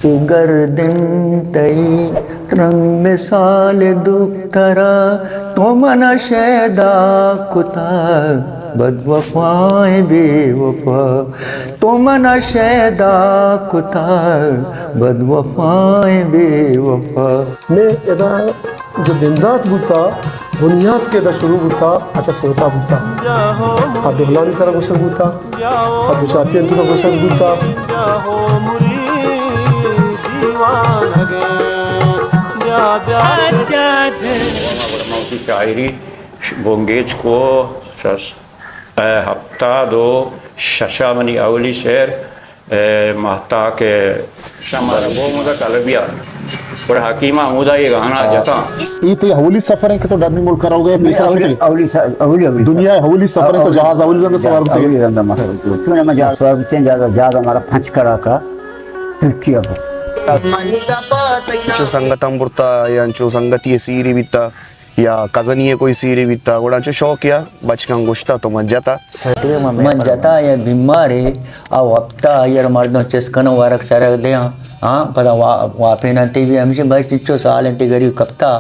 تو گردن تئی رنگ مثال دخترا، تو منا شیدا کتا بد وفائیں بے وفا، تو منا شیدا کتا بد وفائیں بے وفا۔ میں ادا جو بندات بوتا، بنیاد کہ ادا شروع بوتا، اچھا سوتا بوتا۔ آ ڈولانی سرا گوشگ بوتا، آ دو چاپی انتو کا گوشگ بوتا۔ شاعری بنگیج کو شش، اے، ہپتاد و ششا منی اولی شعر، اے، مہتاک شمار بو مدہ کلبیا۔ گڑا حکیمہ ہمودا یہ گانا جتا۔ اے تئی اولی سفر ہے کہ تو ڈنی ملک کرو گے، پیسر اولی، اولی س-، اولی، اولی دنیا سفر۔ اولی سفر ہے تو جہاز اولی رنگ سوار ہوتے۔ اولی رنگ ما سوار ہوتے۔ چون ما جہاز سوار ہوتے ہیں، جہاز، جہاز ہمارا پھنچ کرا کا ترکیہ کو۔ چو سنگت ہم برتا یا چو سنگتی سیری بیتا۔ یا کزنی ء کوئی سیری بیتا، گڑا چو شوق یا بچکاں گوشتا تو من جتا۔ من جتا یا بیمارے، او ہپتا آئیر مردم چست کنو ورگ چرگ دیاں۔ ہاں، پدا وا-، واپیناں تی بھی ہمیشہ بھائی چچو سال انتی گریب کپتا،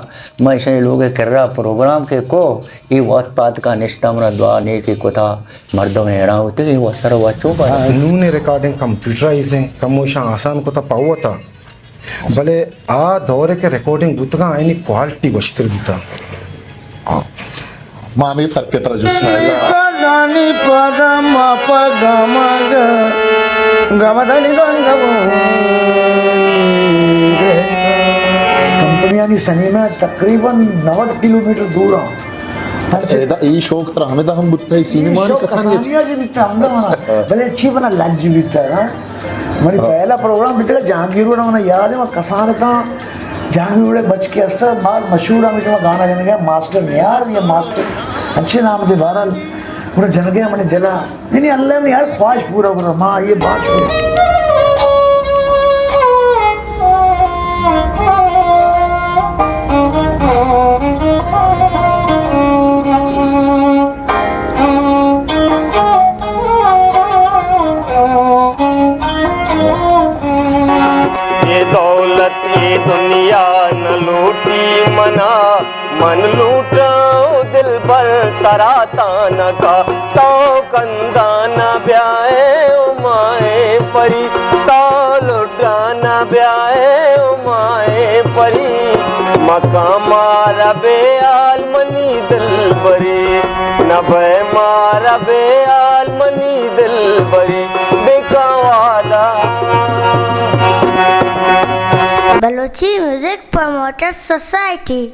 من شے لوگ کرا پروگرام کے کو، ای وقت پاد کا نشتا منا دعا نیکی کتا، مردم حیران ہوتے کہ وہ سر وچو پا۔ نون ریکارڈنگ کمپیوٹرائز ہیں، کم وشاں آسان کتا پاوتا۔ بلے آ دور ء کہ ریکارڈنگ بوتگاں، آیانی کوالٹی وشتر بوتا۔ ما ہمے فرق ء ترا جست نہ دانی پدا ما پا گاماگ گامدانی دان گمانی۔ کمپنیانی سنیمہ تقریباً نود کلومیٹر دور آں۔ اچھا، ادا ای شوق ترا ہمدا ہم بوتا، ای سینما ای نے شوق کسانی اچ؟ کسانی اچ بیتا ہمدا ہاں۔ بلے چی بنا لج بیتا نا۔ منی پہلا پروگرام بیتگا جہانگیر روڈ، منا یاد ہے، من کسان تاں جہانگیر روڈ بچکے است، باز مشہور ہم، کہ گانا جنگے ماسٹر نیاز یا ماسٹر انچے نام دے، بہرحال، گڑا جنگے منی دلا، یعنی اللہ منی ہر خواہش پورا کرا، ما یہ بات شروع۔ اے دولت اے دنیا نہ لوٹی منا، من لوٹاں او دلبر ترا تانکا۔ تو کندانا بیائے او مائیں پری، تو لڈانا بیائے او مائیں پری، مکاں مارا بے حال منی دلبری، نہ بئے مارا بے حال منی دلبری، بکاں وعدہ۔ Balochi music promoter society.